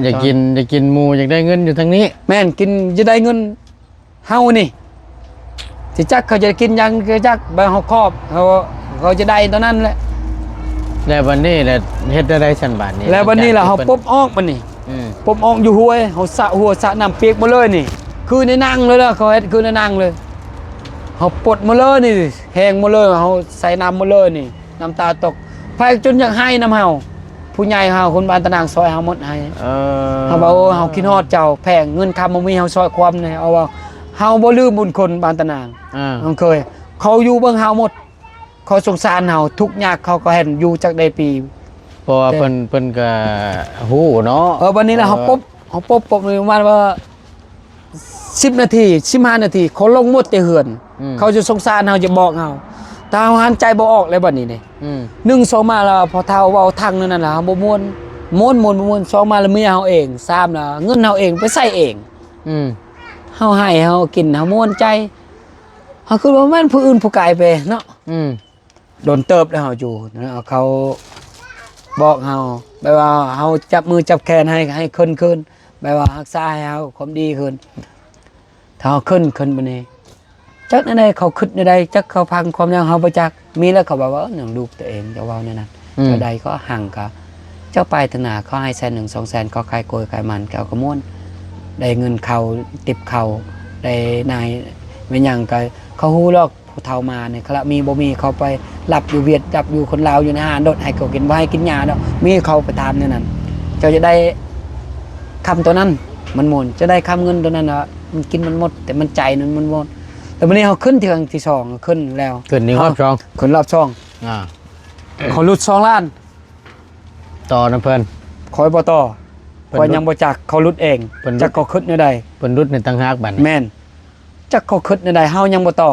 อยากกิน อยากกินหมู อยากได้เงินอยู่ทางนี้ แม่น กินจะได้เงินเฮานี่ สิจักเขาจะกินหยังก็จัก บ่เฮาครอบ เฮา เขาจะได้ตอนนั้นแหละ แล้วบัดนี้แหละเฮ็ดได้ซั่นบาดนี้ แล้วบัดนี้ล่ะ หลังจากที่ เฮาปบออกบัดนี้ อืม ปบออกอยู่ห้วย เฮาสระหัวสระน้ำเปียกหมดเลยนี่ คือในหนังเลยล่ะ เขาเฮ็ดคือในหนังเลย เฮาปลดหมดเลยนี่ แห้งหมดเลย เฮาใส่น้ำหมดเลยนี่ น้ำตาตก ไผจนอยากให้นำเฮา ผู้ใหญ่เฮา คนบ้านตะนางซอยเฮาหมดให้ เออ เฮาว่า โอ้ เฮาคิดฮอดเจ้า แพง เงินคำบ่มี เฮาซอยความนี่ เอาว่า เฮาบ่ลืมบุญคุณบ้านตะนาง อ่า เฮาเคย เขาอยู่เบิ่งเฮาหมด เขาสงสารเฮา ทุกข์ยากเขาก็เห็น อยู่จักได้ปี เพราะว่า แต่ เพิ่น เพิ่นก็ฮู้เนาะ เออ บัดนี้ล่ะ เออ เฮาปบ เฮาปบ ปบนี่ประมาณว่า สิบนาที สิบห้านาที เขาลงหมดแต่เฮือน อืม เขาจะสงสารเฮา จะบอกเฮา ถ้าเฮาหันใจบ่ออกแล้วบัดนี้นี่ อืม นึ่งสองมาแล้ว พอเฒ่าเว้าทางนั้นน่ะ เฮาบ่ม่วน ม่วน ม่วน บ่ม่วน สองมาแล้วเมียเฮาเอง สามแล้วเงินเฮาเอง ไปใช้เอง อืม เฮาให้ เฮากิน เฮาม่วนใจ เฮาคือว่าแม่นผู้อื่นผู้ไกลไปเนาะ อืม โดนเติบแล้วเฮาอยู่นะ เขาบอกเฮา แบบว่าเฮาจับมือจับแขนให้ ให้ขึ้น ขึ้น แบบว่ารักษาให้เฮาความดีขึ้น ถ้าเฮาขึ้น ขึ้นบัดนี้ จักแนวใดเขาคิดแนวใด จักเขาฟังความแนวเฮาบ่จัก มีแล้วเขาบอกว่า เออ หยังลูกตัวเองจะเว้าแนวนั้น อืม เท่าใดก็หังกะ เจ้าไปทางหน้าเขาให้แสนหนึ่ง สองแสน เขาขายกล้วยขายมัน เขาก็ม่วน ได้เงินเขา ติปเขา ได้นาย แม่นหยังก็ เขาฮู้หรอก ผู้เฒ่ามาเนี่ย เขาละมีบ่มี เขาไปรับอยู่เวียด รับอยู่คนลาวอยู่ในห้างโดด ให้เขากิน บ่ให้กินยาดอก มีเขาไปถามแนวนั้น เจ้าจะได้คำตัวนั้น มันหมด จะได้คำเงินตัวนั้นนะ มันกินมันหมด แต่มันใจนั้นมันหมด แต่วันนี้เขาขึ้นเทื่อที่สอง ขึ้นแล้ว ขึ้นนี่รอบสอง ขึ้นรอบสอง อ่า เขาหลุดสองล้าน ต่อนำเพิ่น ข้อยบ่ต่อ เพิ่น ข้อยยังบ่จัก เขาหลุดเอง เพิ่นหลุด จักเขาคิดแนวใด เพิ่นหลุดในต่างหากบัดนี้ แม่น จักเขาคิดแนวใด เฮายังบ่ต่อ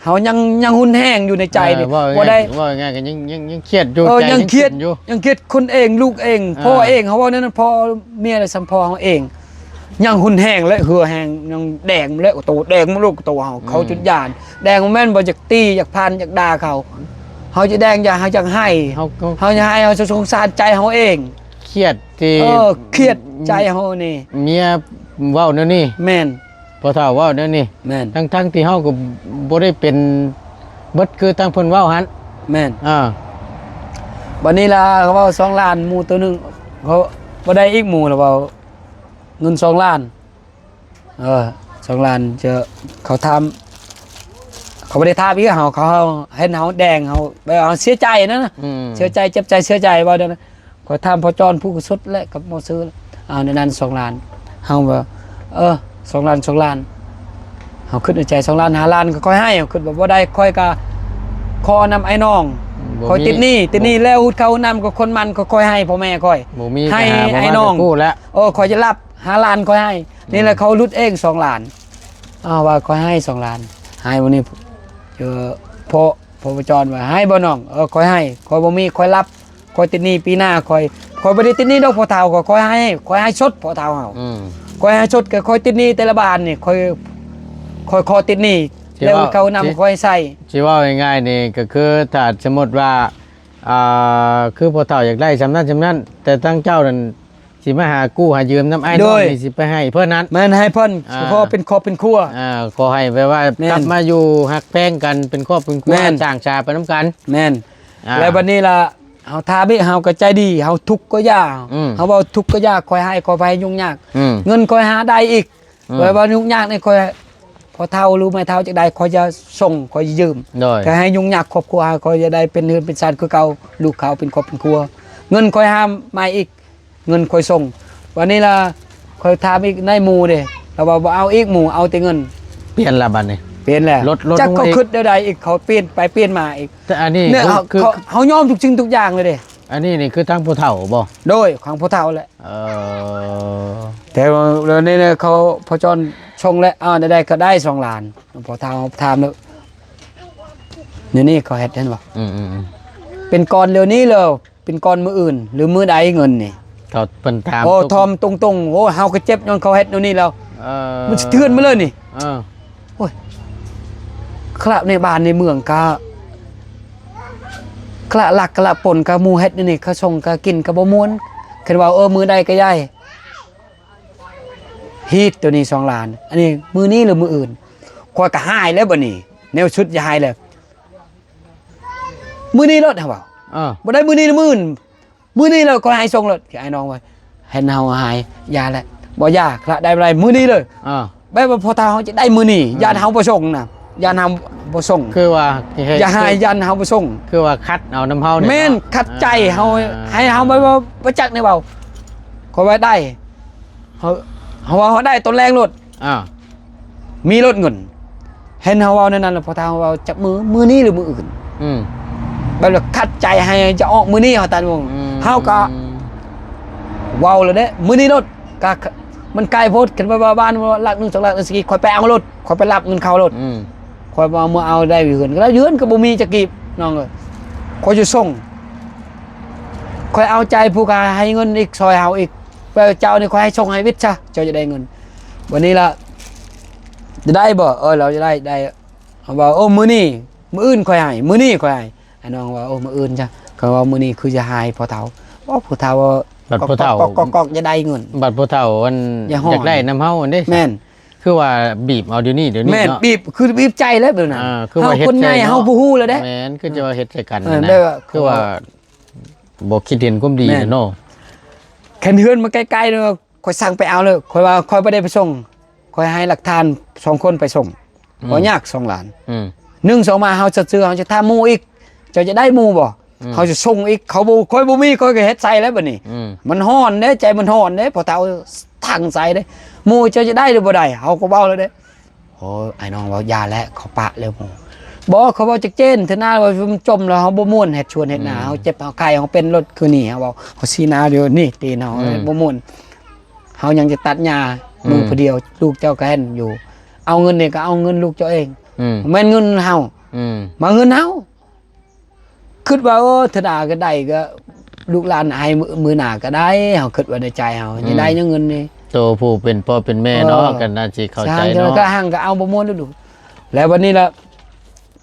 เฮายัง ยังหุนแฮงอยู่ในใจนี่ เออ เว้าง่ายๆ บ่ได้ เว้าง่ายๆ ก็ยัง ยัง ยังเครียดอยู่ เออ ใจ ยังเครียด ยังเครียดอยู่ ยังเครียดคนเอง ลูกเอง อ่า พ่อเอง เฮาเว้าแนวนั้น พ่อเมียและสำพ่อเฮาเอง ยังหุนแฮงและเหื่อแฮง ยังแดงและโต แดงมาลูกโตเฮา อืม เขาจนย้าน แดงบ่แม่นบ่อยากตี อยากพัน อยากด่าเขา เฮาจะแดง อยาก เฮาอยากให้ เฮา เฮา เฮาอยากให้ เฮาจะสงสารใจเฮาเอง เครียดที่ เออ เครียดใจเฮานี่ เมียเว้าแนวนี้ แม่น พ่อเฒ่าเว้าแนวนี้ แม่น ทั้งๆที่เฮาก็บ่ได้เป็นเบิดคือทางเพิ่นเว้าหั่น แม่น อ่า บัดนี้ล่ะ เขาเว้าสองล้าน หมู่ตัวหนึ่ง เขาบ่ได้อีก หมู่ล่ะเว้า เงินสองล้าน เออ สองล้าน เจอ เขาถาม เขาบ่ได้ถามอีก เฮา เขาเห็นเฮาแดง เฮา แบบเฮาเสียใจนะ อืม เสียใจ เจ็บใจ เสียใจ เว้าแนวนั้น ข้อยถามพ่อจอนผู้สุดแหละ กับหมอซื้อแล้ว เอาในนั้นสองล้าน เฮาว่า เออ สองล้าน สองล้าน เฮาคิดในใจ สองล้าน ห้าล้าน ก็ค่อยให้ เฮาคิดว่าบ่ได้ ข้อยก็ขอนำไอ้น้อง บ่มี ข้อยติดหนี้ ติดหนี้แล้ว หุดข้าวหุดน้ำก็คนมัน ก็ค่อยให้พ่อแม่ข้อย บ่มี ให้ ก็หาบ่ ไอ้น้อง มากู้แล้ว เออ ข้อยจะรับ ห้าล้าน ข้อยให้ นี่แหละ อืม เขาหลุดเอง สองล้าน อ้าว ว่าข้อยให้ สองล้าน ให้วันนี้ เจอพ่อ พ่อจอนว่า ให้บ่น้อง เออ ข้อยให้ ข้อยบ่มี ข้อยรับ ข้อยติดหนี้ปีหน้า ข้อย ข้อยบ่ได้ติดหนี้ดอกพ่อเฒ่า ข้อย ข้อยให้ ข้อยให้สดพ่อเฒ่าเฮา อืม ข้อยให้สด ก็ข้อยติดหนี้แต่ละบ้านนี่ ข้อย ข้อยขอติดหนี้ สิ แล้ว เว้า เขานำ สิ ข้อยใส่ สิเว้าง่ายๆนี่ก็คือ ถ้าสมมุติว่า อ่า คือพ่อเฒ่าอยากได้ส่ำนั้นส่ำนั้น แต่ทางเจ้านั่นสิมาหากู้หายืมนำอ้ายน้อง โดย นี่สิไปให้เพิ่นนั้น แม่น ให้เพิ่น อ่า ขอเป็นครอบเป็นครัว อ่า ขอให้แบบว่า แม่น กลับมาอยู่ฮักแพงกันเป็นครอบเป็นครัว แม่น สร้างชาติไปนำกัน แม่น อ่า แล้วบัดนี้ล่ะ เฮาถามอีก เฮาก็ใจดี เฮาทุกข์ก็อย่า อืม เฮาเว้าทุกข์ก็อย่า ข้อยให้ ข้อยบ่ให้ยุ่งยาก อืม เงินข้อยหาได้อีก อืม ข้อยว่ายุ่งยากนี่ ข้อย พ่อเฒ่าหรือแม่เฒ่าจักใด ข้อยจะส่ง ข้อยจะยืม โดย ข้อยให้ยุ่งยากครอบครัว ข้อยจะได้เป็นเฮือนเป็นซานคือเก่า ลูกเขาเป็นครอบเป็นครัว เงินข้อยหามาอีก เงินข้อยส่ง วันนี้ล่ะ ข้อยถามอีกในหมู่เด้ ลาวว่าบ่เอาอีก หมู่เอาแต่เงิน เปลี่ยนละบัดนี้ เปลี่ยนแล้ว ลด ลด จัก ลงมาอีก เขาคิดแนวใดอีก เขาเปลี่ยนไปเปลี่ยนมาอีก แต่อันนี้ เนี่ย คือ เขา คือ เขา เขายอมทุกสิ่งทุกอย่างเลยเด้ อันนี้นี่คือทางผู้เฒ่าบ่ โดย ของผู้เฒ่าแหละ เออ แต่ว่าเดี๋ยวนี้เนี่ยเขา พ่อจอนส่งแล้ว อ้าว ได้ก็ได้สองล้าน พ่อเฒ่าถามแล้ว เดี๋ยวนี้เขาเฮ็ดเห็นบ่ อืมๆๆ เป็นก้อนเดี๋ยวนี้เลย เป็นก้อนมื้ออื่น หรือมื้อใดเงินนี่ เขาเพิ่นถาม โอ้ ทุก ถามตรงๆ โอ้ เฮาก็เจ็บย้อนเขาเฮ็ดแนวนี้แล้ว เออ มันสะเทือนมาเลยนี่ เออ โอ้ย คละในบ้านในเมืองก็ คละลักคละปนก็หมู่เฮ็ดแนวนี้ เขาส่งก็กินก็บ่ม่วน คันว่า เออ มื้อใดก็ได้ ฮีดตัวนี้สองล้าน อันนี้มื้อนี้หรือมื้ออื่น ข้อยก็หายแล้วบัดนี้ แนวสุดจะหายแล้ว มื้อนี้โลด เฮาว่า เออ บ่ได้มื้อนี้มื้ออื่น มื้อนี้โลด ข้อยให้ส่งโลด ไอ้น้องว่า เห็นเฮาหาย อย่าแหละ บ่อย่า คละได้บ่ได้ มื้อนี้เลย เออ แบบว่าพ่อเฒ่าเฮาจะได้มื้อนี้ อืม ย่านเฮาบ่ส่งนะ ย่านเฮาบ่ส่ง คือว่า อย่าหาย ย่านเฮาบ่ส่ง คือว่าคัดเอานำเฮานี่ แม่น เนาะ คัดใจเฮา อ่า ให้เฮาบ่ บ่ บ่จักในเว้า ข้อยว่าได้ เฮา เฮาว่าเฮาได้ตอนแลงโลด อ่า มีโลดเงิน เห็นเฮาเว้าแนวนั้นแล้ว พ่อเฒ่าเว้าจักมื้อ มื้อนี้หรือมื้ออื่น อืม แบบว่าคัดใจให้จะออกมื้อนี้ เฮาตัดวง อืม เฮาก็เว้าแล้วเด้ มื้อนี้โลด ก็ มันไกลโพด คันว่าบ้านหลักหนึ่งสองหลักหนึ่งสิ ข้อยไปเอาโลด ข้อยไปรับเงินเขาโลด อืม ข้อยว่าเมื่อเอาได้อยู่เฮือน ก็ได้อยู่เฮือนก็บ่มีจักกีบ น้องเอ้ย ข้อยจะส่ง ข้อยเอาใจผู้กาให้เงินอีก ซอยเฮาอีก ว่าเจ้านี่ข้อยให้ส่งให้วิทย์ซะ เจ้าจะได้เงิน วันนี้ละ จะได้บ่ เออ เราจะได้ ได้ เขาว่า โอ้ มื้อนี้ มื้ออื่นข้อยให้ มื้อนี้ข้อยให้ ไอ้น้องว่า โอ้ มื้ออื่นจ้ะ เขาว่า มื้อนี้คือจะให้พ่อเฒ่า โอ้ พ่อเฒ่าว่า บัดพ่อเฒ่า ก๊อกๆๆๆ จะได้เงิน บัดพ่อเฒ่าอัน อย่าฮ้อน อยากได้นำเฮาอันเด้ แม่น คือว่าบีบเอาเดี๋ยวนี้ เดี๋ยวนี้ แม่น เนาะ บีบ คือบีบใจแล้วแบบนั้น อ่า คือว่า เฮาคนใหญ่ เฮ็ดใจเนาะ เฮาบ่ฮู้แล้วเด้ แม่น คือจะว่าเฮ็ดใส่กัน เออ นะ แบบว่า คือว่า บ่คิดเห็นความดี แม่น เนาะ คันเฮือนมาใกล้ๆเนาะ ข้อยสั่งไปเอาเลย ข้อยว่าข้อยบ่ได้ไปส่ง ข้อยให้หลักฐานสองคนไปส่ง อืม ข้อยยากสองล้าน อืม หนึ่งสองมา เฮาจะเชื่อ เฮาจะถามหมู่อีก เจ้าจะได้หมู่บ่ อืม เฮาจะส่งอีก เขาบ่ ข้อยบ่มี ข้อยก็เฮ็ดใส่แล้วบัดนี้ อืม มันฮ้อนเด้ ใจมันฮ้อนเด้ พ่อเฒ่า ทางใส่เด้ หมู่เจ้าจะได้หรือบ่ได้ เฮาก็เว้าแล้วเด้ โอ้ อ้ายน้องเว้าอย่าแล้ว เขาปะแล้วหมู่ บ่ เขาเว้าจักเจน เทื่อหน้าว่ามันจมแล้ว เฮาบ่ม่วนเฮ็ดสวนเฮ็ดนา อืม เฮาเจ็บเฮาไข้ เฮาเป็นโลดคือนี่ เฮาเว้า เฮาชี้หน้าอยู่นี่ ตีนเฮา อืม บ่ม่วน เฮายังจะตัดหญ้า อืม มือผู้เดียว ลูกเจ้าก็เห็นอยู่ เอาเงินนี่ก็เอาเงินลูกเจ้าเอง อืม แม่นเงินเฮา อืม มาเงินเฮา คิดว่า เออ ธนาก็ได้ก็ ลูกหลานให้มื้อ มื้อหน้าก็ได้ เฮาคิดว่าในใจเฮา อืม จะได้ยังเงินนี่ โตผู้เป็นพ่อเป็นแม่เนาะ เออ ก็น่าสิเข้าใจเนาะ สร้างก็ห่างก็เอาบ่ม่วนแล้วดู แล้วบัดนี้ละ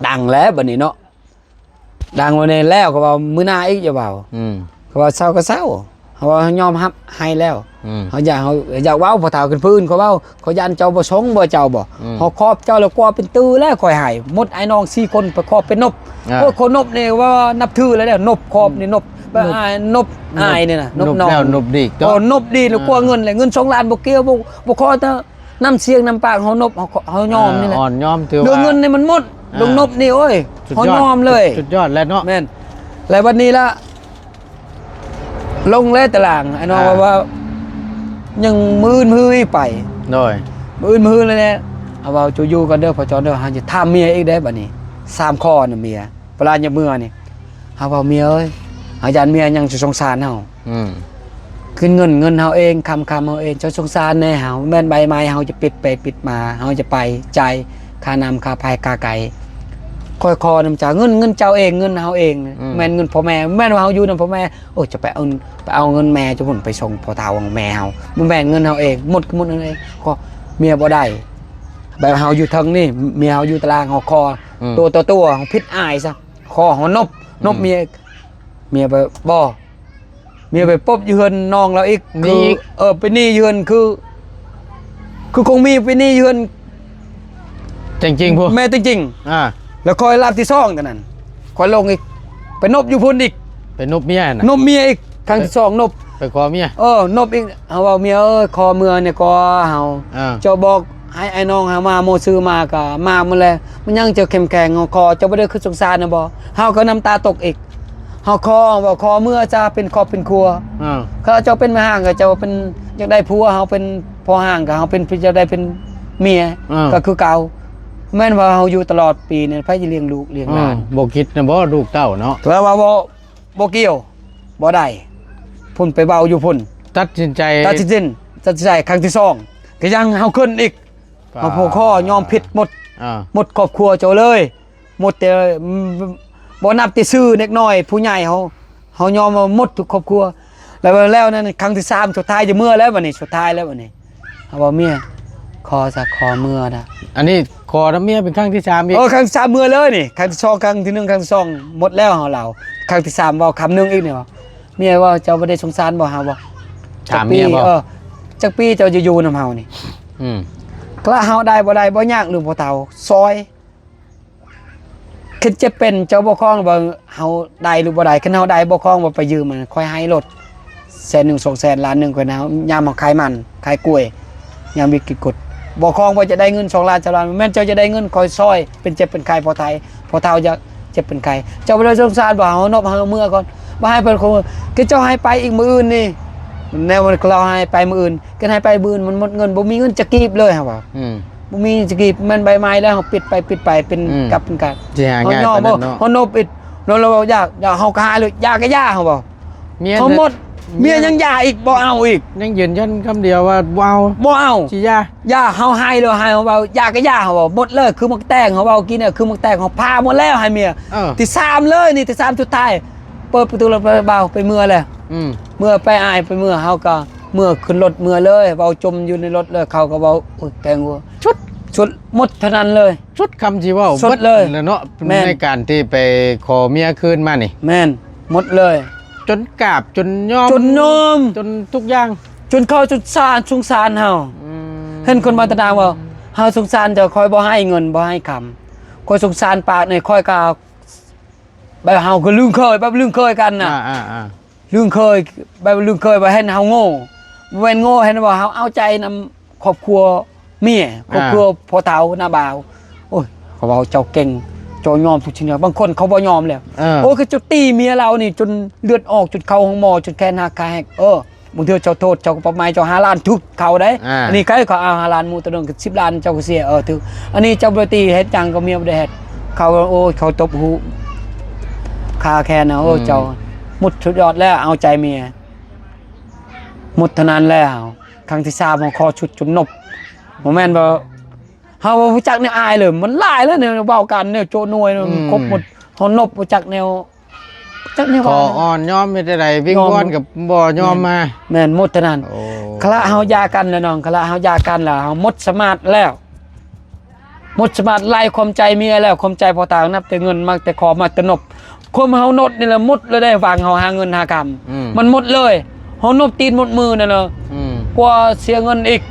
ดังแล้วบัดนี้เนาะ ดังวันนี้แล้วก็ว่ามื้อหน้าอีกอย่าเว้า อืม ก็ว่าเซาก็เซา เฮาว่ายอมรับให้แล้ว อืม เฮาอยาก เฮาอยากเว้า พ่อเฒ่าขึ้นพื้นเขาเว้า เขาย่านเจ้าบ่สงบ่เจ้าบ่ อืม เฮาครอบเจ้าแล้วกว่าเป็นตื้อแล้ว ข้อยให้ หมดอ้ายน้องสี่คนไปครอบเป็นนบ อ่า โอ้ย คนนบนี่ว่านับถือแล้วเด้อ นบครอบนี่นบ นบ อ้ายนบ นบ อ้ายนี่นะ นบ นบน้อง แล้วนบดีก โอ้ นบดีแล้ว อ่า กว่าเงินเลย เงินสองล้านบ่เกี่ยว บ่ บ่ขอแต่น้ำเสียงน้ำปากเฮานบ เฮา เฮายอมนี่แหละ อ่า อ่อนยอม ถือว่า เรื่องเงินนี่มันหมด อ่า เรื่องนบนี่ โอ้ย สุดยอด เฮายอมเลย สุดยอดแล้วเนาะ แม่น แล้ววันนี้ละ ลงแล้วตาราง ไอ้น้อง อ่า ว่า ว่า ยังมื้ออื่นมื้อไป โดย มื้ออื่นมื้อเลยแหละ เอาว่าจูอยู่กันเด้อ พ่อจอนเด้อ เฮาจะถามเมียอีกได้บัดนี้ สามข้อน่ะเมีย เวลาจะเมือนี่ เฮาว่า เมียเอ้ย เฮาย่านเมียยังสิสงสารเฮา อืม ขึ้นเงิน เงินเฮาเอง คำ คำเฮาเอง เจ้าสงสารแน่เฮา แม่นใบไม้เฮาจะปิดไปปิดมา เฮาจะไปจ่ายค่าน้ำค่าไฟค่าไฟ ข้อยขอน้ำเจ้า เงิน เงินเจ้าเอง เงินเฮาเอง อืม แม่นเงินพ่อแม่ แม่นว่าเฮาอยู่นำพ่อแม่ โอ้ย จะไปเอา ไปเอาเงินแม่เจ้าพุ้นไปส่งพ่อเฒ่าของแม่เฮา บ่แม่นเงินเฮาเอง หมดก็หมดเงินเอง ก็เมียบ่ได้ แบบเฮาอยู่เทิงนี่ เมียเฮาอยู่ตาราง เฮาขอ อืม ตัวต่อตัว เฮาผิดอายซะ ขอเฮานบ อืม นบเมีย เมียไป บ่ เมียไปปบอยู่เฮือนน้องเราอีก หนี้ คือ อีก เออ ไปหนี้อยู่เฮือนคือ คือคงมีไปหนี้อยู่เฮือน จริงๆ พุ้น แม่จริงๆ อ่า แล้วข้อยรอบที่สองตอนนั้น ข้อยลงอีก ไปนบอยู่พุ้นอีก ไปนบเมียน่ะ นบเมียอีก ครั้งที่สองนบ ไปขอเมีย เออ นบอีก เฮาว่า เมียเอ้ย ขอเมือเนี่ย ขอเฮา อ่า เจ้าบอกให้ไอ้น้องเฮามา โมซื้อมาก็มาหมดแล้ว มันยังจะเข้มแข็ง เฮาขอ เจ้าบ่ได้คือสงสารนะบ่ เฮาก็น้ำตาตกอีก เฮาขอ ว่าขอเมือจะเป็นครอบเป็นครัว อ่า เขาเจ้าเป็นแม่ฮ้างก็เจ้าเป็น อยากได้ผัว เฮาเป็นพ่อฮ้างก็เฮาเป็น อยากได้เป็นเมีย อ่า ก็คือเก่า แม่นว่าเฮาอยู่ตลอดปีนี่ ไผสิเลี้ยงลูกเลี้ยงหลาน อ่า บ่คิดนะบ่ ลูกเต้าเนาะ แต่ว่าบ่ บ่เกี่ยว บ่ได้ พุ้นไปเว้าอยู่พุ้น ตัดสินใจ ตัดสิน ตัดสินใจครั้งที่สอง ก็ยังเฮาขึ้นอีก ป้า เฮาพอข้อยอมผิดหมด อ่า หมดครอบครัวเจ้าเลย หมดแต่ บ่นับแต่ชื่อเด็กน้อยผู้ใหญ่เฮา เฮายอมว่าหมดทุกครอบครัว แล้ว แล้วนั่นครั้งที่สามสุดท้ายจะเมือแล้วบัดนี้ สุดท้ายแล้วบัดนี้ เฮาว่า เมีย ขอซะ ขอเมือนะ อันนี้ขอนำเมียเป็นครั้งที่สามอีก เออ ครั้งที่สามเมือเลยนี่ ครั้งที่สอง ครั้งที่หนึ่ง ครั้งที่สอง หมดแล้วเฮาเล่า ครั้งที่สามเว้าคำหนึ่งอีกนี่ว่า เมียว่า เจ้าบ่ได้สงสารบ่เฮาบ่ ถามเมียบ่ จักปี เออ จักปีเจ้าจะอยู่นำเฮานี่ อืม กะเฮาได้บ่ได้บ่ยาก หลวงพ่อเฒ่าซอย คันเจ็บเป็นเจ้าบ่คล้องว่าเฮาได้หรือบ่ได้ คันเฮาได้บ่คล้องว่าไปยืมมัน ข้อยให้โลด แสนหนึ่ง สองแสน ล้านหนึ่ง ข้อยนะ ยามเฮาขายมัน ขายกล้วย ยามวิกฤตกด บ่คล้องว่าจะได้เงิน สองล้าน สามล้าน แม่นเจ้าจะได้เงิน ข้อยซอย เป็นเจ็บเป็นไข้พอไทย พอเฒ่าจะเจ็บเป็นไข้ เจ้าบ่ได้สงสารบ่ เฮานบเฮาเมือก่อน บ่ให้เพิ่นคง คือเจ้าให้ไปอีกมื้ออื่นนี่ แนวมันเราให้ไปมื้ออื่น คันให้ไปมื้ออื่นมันหมดเงิน บ่มีเงินจะกีบเลย เฮาว่า อืม บ่มีจะกีบ แม่นใบไม้แล้ว เฮาปิดไป ปิดไป เป็น อืม กับเป็นกัน สิหา เฮา ง่าย ยอม ปานนั้นเนาะ เฮานบอีก แล้วเราอยาก อยาก เฮาก็หาเลย อยากก็อยาก เฮาบอก เมีย เฮาหมด เมีย เมียยังอยากอีก บ่เอาอีก ยังยืนยันคำเดียวว่าบ่เอา บ่เอา สิอยาก อยาก เฮาให้เลย ให้ เฮาเว้า อยากก็อยาก เฮาบอก หมดเลย คือหมากแตง เฮาเว้ากินเนี่ย คือหมากแตง เฮาพาหมดแล้ว ให้เมีย เออ ที่สามเลย นี่ที่สามสุดท้าย เปิดประตูแล้วไปเบา ไปเมือเลย อืม เมือไปอ้าย ไปเมือ เฮาก็เมือขึ้นรถเมือเลย เว้าจมอยู่ในรถเลย เขาก็เว้า โอ้ย แตงวัว ชุด ชุดหมดเท่านั้นเลย ชุดคำสิเว้า ชุดเลย เบิดแล้วเนาะ แม่น ในการที่ไปขอเมียคืนมานี่ แม่น หมดเลย จนกราบ จนยอม จนยอม จนทุกอย่าง จนเขาสงสาร สงสารเฮา อืม เห็นคนมาตะนางว่า เฮาสงสารเจ้า ข้อยบ่ให้เงิน บ่ให้คำ ข้อยสงสารปากนี่ ข้อยก็ แบบเฮาก็ลืมเคย แบบลืมเคยกันน่ะ อ่า อ่า อ่า ลืมเคย แบบลืมเคยว่าเห็นเฮาโง่ บ่แม่นโง่ เห็นว่าเฮาเอาใจนำครอบครัวเมีย ครอบครัว อ่า พ่อเฒ่าน้าบ่าว โอ้ย เขาเว้าเจ้าเก่ง ตัวยอมทุกสิ่งอย่าง บางคนเขาบ่ยอมแล้ว เออ โอ้คือจุดตีเมียเรานี่จนเลือดออก จนเข้าห้องหมอ จนแขนหักขาหัก เออ บางเทื่อเจ้าโทษ เจ้าก็ปรับไม้ เจ้าห้าล้านทุกเขาได้ อ่า อันนี้ใครเขาเอาห้าล้านหมู่ตัวนึงก็สิบล้าน เจ้าก็เสีย เออถือ อันนี้เจ้าบ่ตีเฮ็ดหยังก็เมียบ่ได้เฮ็ด เขาโอ้ยเขาตบหูคาแขนนะโอ้ยเจ้า หมดสุดยอดแล้วเอาใจเมีย หมดเท่านั้นแล้ว ครั้งที่สามเขาขอชุดจนนบ บ่แม่นว่า เฮาบ่รู้จักแนวอายเลย มันหลายแล้วเนี่ย เว้ากันเนี่ย โจหน่วยเนี่ย อืม ครบหมด เฮานบบ่จักแนว จักแนว ขอ ว่า อ่อนยอมไม่ได้ไรวิ่ง ยอม ว่อนกับบ่ยอมมา แม่นหมดเท่านั้น โอ้ คละเฮาหย่ากันแล้วน้อง คละเฮาหย่ากันแล้ว เฮาหมดสมาธิแล้ว หมดสมาธิไล่ความใจเมียแล้ว ความใจพ่อตานับแต่เงินมาแต่ขอมาแต่นบ ความเฮานดนี่แหละหมดเลยได้ หวังเฮาหาเงินหาคำ อืม มันหมดเลย เฮานบตีนหมดมือนั่นเนาะ อืม กลัวเสียเงินอีก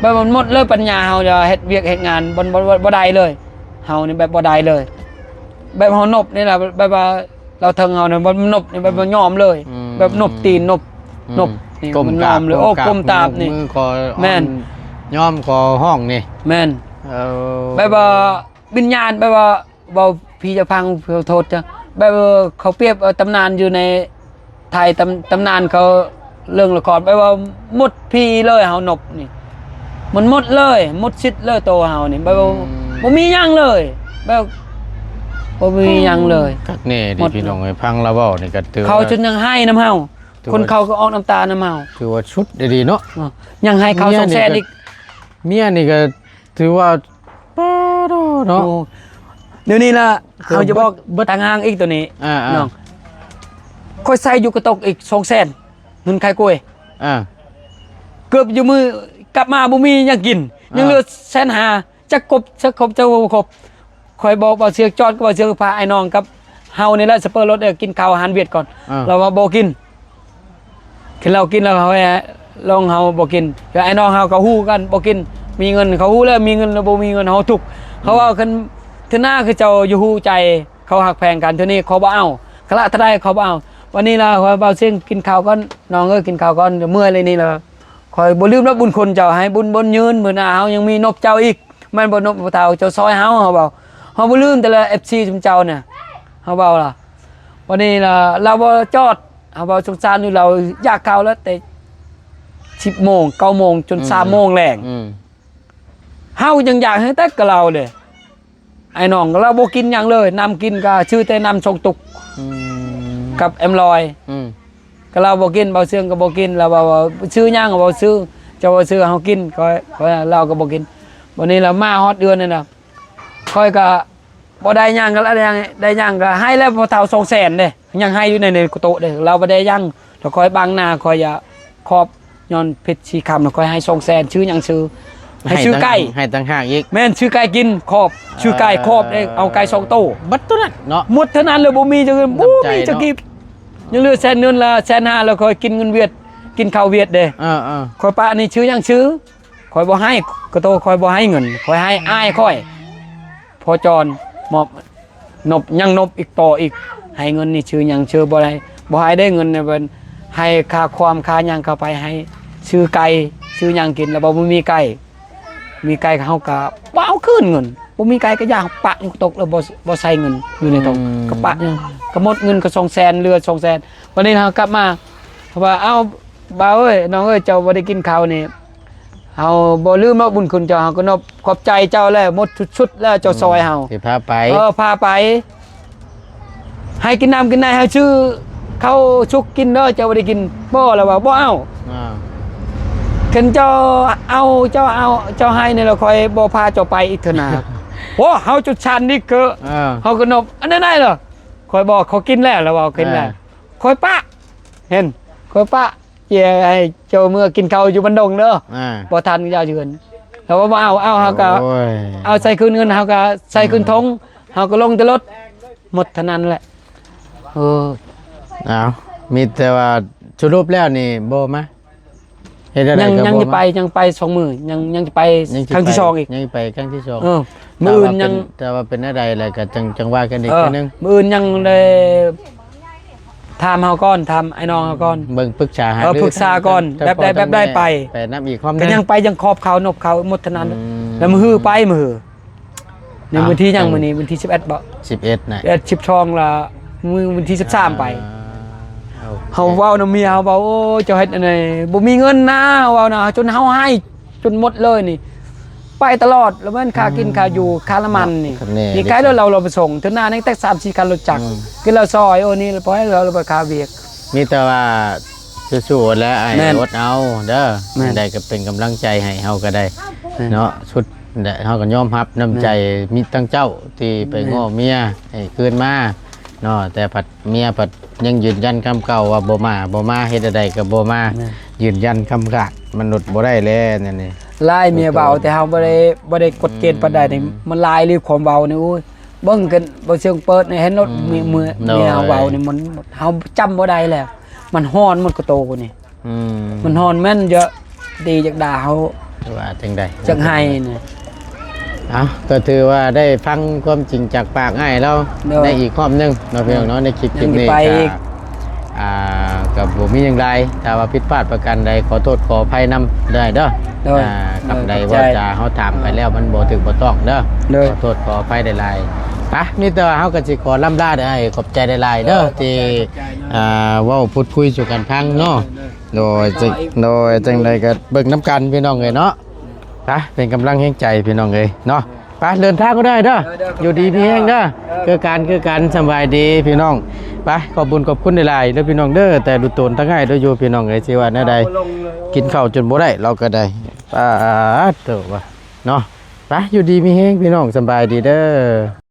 แบบมันหมดเลยปัญญาเฮาจะเฮ็ดเวียกเฮ็ดงานบ่บ่บ่บ่ได้เลย เฮานี่แบบบ่ได้เลย แบบเฮานบนี่แหละ แบบว่าเราเทิงเฮาเนี่ยบ่นบนี่แบบบ่ยอมเลย อืม แบบนบตีนนบ อืม นบนี่ ก้ม มัน ก ย รา อ บ มเลย โอ้ ก้มตาบนี่ มือขอ แม่น ยอมขอห้องนี่ แม่น เออ แบบว่าวิญญาณแบบว่าเว้าพี่จะพังขอโทษจ้ะ แบบว่าเขาเปรียบเอาตำนานอยู่ในไทย ตำ ตำนานเขาเรื่องละคร แบบว่าหมดพีเลยเฮานบนี่ มันหมดเลย หมดสิทธิ์เลยตัวเฮานี่ แบบว่าบ่มีหยังเลย แบบบ่มีหยังเลย คักแน่ หม ดี ด พี่น้องเอ้ย ฟังละเว้านี่ก็ถือ เขา ว่า จนยังไห้นำเฮา ถือว่า คนเขาก็ออกน้ำตาน้ำเฮา ถือว่าชุดดีๆเนาะ เออยังให้เขา เมีย สองแสน นี่ก็ อีก เมียนี่ก็ถือว่าป้าดโดเนาะ โอ้เดี๋ยวนี้ละ เกือบ เขาจะบอก เบิด ต่างหางอีกตัวนี้ อ่าๆ น้องค่อยใส่อยู่กระตกอีกสองแสน เงินขายกล้วย อ่า เกือบอยู่มือกลับมาบ่มีหยังกิน อ่า ยังเหลือแสนห้า จักครบจักครบจักบ่ครบ คอยบอกบ่าวเสือกจอดก็บ่าวเสือกพาไอ้น้องกับเฮานี่แหละสเปอร์รถเออกินข้าวอาหารเวียดก่อน อ่า เราว่าบ่กิน กินเหล้ากินแล้วเฮาให้ลองเฮาบ่กิน แล้วไอ้น้องเฮาก็ฮู้กันบ่กิน มีเงินเขาฮู้แล้วมีเงินแล้วบ่มีเงินเฮาทุกข์ เขาว่าคันเทื่อหน้าคือเจ้าอยู่ฮู้ใจ เขาฮักแพงกัน เทื่อนี้เขาบ่เอา คละเท่าใดเขาบ่เอา วันนี้ล่ะข้อยบ่าวเสียงกินข้าวก่อน น้องเอ้ยกินข้าวก่อน เดี๋ยวเมื่อยเลยนี่ล่ะ ข้อยบ่ลืมแล้วบุญคุณเจ้า ให้บุญบนยืน มื้อหน้าเฮายังมีนบเจ้าอีก แม่นบ่นบเฒ่าเจ้าซอยเฮา เฮาเว้า เฮาบ่ลืมแต่ละ เอฟซี ซุมเจ้าเนี่ย เฮาเว้าล่ะ วันนี้ล่ะ เราบ่จอด เฮาเว้าสงสารอยู่ เราอยากเข้าแล้วแต่ สิบโมง เก้าโมง จน อืม สามโมงแลง อืม เฮายังอยากให้แต่กับเราเด้ ไอ้น้องเราบ่กินหยังเลย น้ำกินก็ซื้อแต่น้ำสองตุก อืม กับเอ็มลอย อืม ก็เราบ่กิน บ่าวเสืองก็บ่กิน เราว่า ว่าซื้อหยัง บ่ซื้อ เจ้าว่าซื้อเฮากิน ก็ ก็เราก็บ่กิน วันนี้เรามาฮอดเดือนนี่นะ ข้อยก็บ่ได้หยังก็แล้วได้หยัง ได้หยังก็ให้แล้วพ่อเฒ่าสองแสนเด้ ยังให้อยู่ใน ในกระโตะเด้ เราบ่ได้หยัง ถ้าข้อยบังหน้า ข้อยอย่าขอบ ย้อนเพชรสีคำนะ ข้อยให้สองแสน ซื้อหยังซื้อ ให้ซื้อไก่ ให้ต่างหากอีก แม่นซื้อไก่กิน ขอบ ซื้อไก่ขอบเด้ เอาไก่สองโต บัดตัวนั้นเนาะ หมดเท่านั้นเลย บ่มีจัก บ่ น้ำใจ มีจัก เนาะ กีบ ยังเหลือแสนเงินละแสนห้า แล้วข้อยกินเงินเวียด กินข้าวเวียดเด้ เออเออ ข้อยปะนี่ซื้อหยังซื้อ ข้อยบ่ให้ กระโตข้อยบ่ให้เงิน ข้อยให้อ้ายข้อย พอจอน มอบ นบ ยังนบอีกต่ออีก ให้เงินนี่ซื้อหยังซื้อบ่ได้ บ่ให้ได้เงินเนี่ยเพิ่นให้ค่าความค่าหยังเข้าไป ให้ซื้อไก่ ซื้อหยังกิน แล้วบ่มีไก่ มีไก่เฮาก็บ่เอาคืนเงิน บ่มีไก่ก็อย่าปะอยู่ตกแล้วบ่ บ่ใส่เงินอยู่ในตก อืม ก็ปะอยู่ ก็หมดเงินก็สองแสน เหลือสองแสน วันนี้เฮากลับมา เพราะว่า เอ้า บ่าวเอ้ย น้องเอ้ย เจ้าบ่ได้กินข้าวนี่ เฮาบ่ลืมเนาะบุญคุณเจ้า เฮาก็นบขอบใจเจ้าแล้ว หมดสุดๆแล้ว เจ้าซอยเฮา สิพาไป เออ พาไป ให้กินน้ำกินใน ให้ซื้อข้าวสุกกินเด้อ เจ้าบ่ได้กิน บ่ แล้วว่า บ่เอา อ่า คันเจ้าเอา เจ้าเอา เจ้าให้นี่แล้วข้อยบ่พาเจ้าไปอีกเทื่อหน้า โอ้ เฮาจุดชันนี่คือ เออ เฮาก็นบ อันนั้นได้เหรอ ข้อยบอกเขากินแล้ว แล้วว่าเขากินแล้ว อ่า ข้อยปะ เห็น ข้อยปะ เจียให้เจ้าเมือกินข้าวอยู่บ้านดงเด้อ อ่า บ่ทันก็อย่าเยือน แล้วว่าบ่เอา เอาเฮาก็ โอ้ย เอาใส่คืนเงิน เฮาก็ใส่คืนทง เฮาก็ลงแต่รถ หมดเท่านั้นแหละ เออ เอามีแต่ว่าสรุปแล้วนี่บ่มาเฮ็ดอะไร ยัง ก็ ยัง บ่ จะไป มา ยังไปสองมื้อ ยัง ยังจะไป ยังสิ ครั้งที่ ไป สองอีก ยังไปครั้งที่สอง เออ มื้ออื่นยัง แต่ว่าเป็นอะไรแล้วก็จังจังว่ากันอีก เออ เทื่อนึง มื้ออื่นยังได้ถามเฮาก่อน ถามไอ้น้องเฮาก่อน เบิ่งปรึกษาหา เออ รือ ปรึกษาก่อน ทั้ง แบบใด พ่อ แบบใด ทั้งแม่ ไป ไปนับอีกความ ก็ยังไปยังขอบเขานบเขาหมดเท่านั้น อืม แล้วมื้อฮือไปมื้อฮือ นี่มื้อที่หยังมื้อนี้ มื้อที่สิบเอ็ดบ่ สิบเอ็ดน่ะ เอ็ด สิบสองละมื้อวันที่สิบสามไป อ่า โอเค เฮาเว้านำเมียเฮาเว้า โอ้ เจ้าเฮ็ดอันนี้บ่มีเงินนะ เว้านะ จนเฮาให้จนหมดเลยนี่ ไปตลอด แล้วแม่นค่ากิน อืม ค่าอยู่ ค่าน้ำมันนี่ ครับ นี่ นี่ใกล้แล้วเรา เราไปส่ง เทื่อหน้านี่แตกสามสี่คันรถจักร อืม คือเราซอย โอ้ นี่เราปล่อยให้เรา เราไปคาเวียก มีแต่ว่าสู้ๆ และอ้าย แม่น อดเอาเด้อ แม่น จั่งใดก็เป็นกำลังใจให้เฮาก็ได้ แม่น เนาะ สุดแหละ เฮาก็ยอมรับน้ำใจ แม่น มีทั้งเจ้าที่ไป แม่น ง้อเมียให้คืนมาเนาะ แต่ผัดเมียผัดยังยืนยันคำเก่าว่าบ่มา บ่มา เฮ็ดอะไรก็บ่มา แม่น ยืนยันคำขาด มนุษย์บ่ได้แล้วนั่นนี่ หลายเมียเว้า แต่เฮาบ่ได้ บ่ได้กฎเกณฑ์ปานใดนี่ อืม มันหลายเลยความเว้านี่ โอ้ย เบิ่งกัน บ่เชิงเปิดนี่ เห็นรถ อืม เมีย เมีย โดย เมียเฮาเว้านี่ มัน เฮาจำบ่ได้แล้ว มันฮ้อน มันก็โตนี่ อืม มันฮ้อนแม่นเยอะ ดีจักด่าเฮา ว่าจั่งใด จักให้นี่ เอ้า ก็ถือว่าได้ฟังความจริงจากปากอ้ายแล้ว โดย ในอีกรอบหนึ่งเนาะพี่น้องเนาะ ในคลิป ยัง คลิปนี้ ไป ก็ อีก อ่า ก็บ่มีหยังหลาย ถ้าว่าผิดพลาดประการใด ขอโทษขออภัยนำได้เด้อ โดย อ่า โดย คำใด ขอบใจ ว่าจาเฮาถามไปแล้วมันบ่ถูกบ่ต้องเด้อ โดย ขอโทษขออภัยหลายๆ ไป มีแต่ว่าเฮาก็สิขอล่ำลาเด้อ ขอบใจหลายๆ เด้อ เออ ที่ ขอบใจ ขอบใจเนาะ อ่า เว้าพูดคุยสู่กันฟังเนาะ เออ เออ โดย จั่ง โดย จั่งใดก็เบิ่งนำกันพี่น้องเอ้ยเนาะ ไป เป็นกำลังแรงใจพี่น้องเอ้ยเนาะ ไป เดินทางก็ได้เด้อ เออ เด้อ อยู่ดีมีแฮงเด้อ เออ คือกัน คือกัน สำบายดีพี่น้อง ไป ขอบบุญขอบคุณหลายๆ เด้อพี่น้องเด้อ แต่ดูตนทั้งง่ายเด้ออยู่พี่น้องเอ้ย สิว่าแนวใด เอาลงเลย กินข้าวจนบ่ได้ เราก็ได้ ปาดโถ่วะ เนาะ ไป อยู่ดีมีแฮงพี่น้อง สำบายดีเด้อ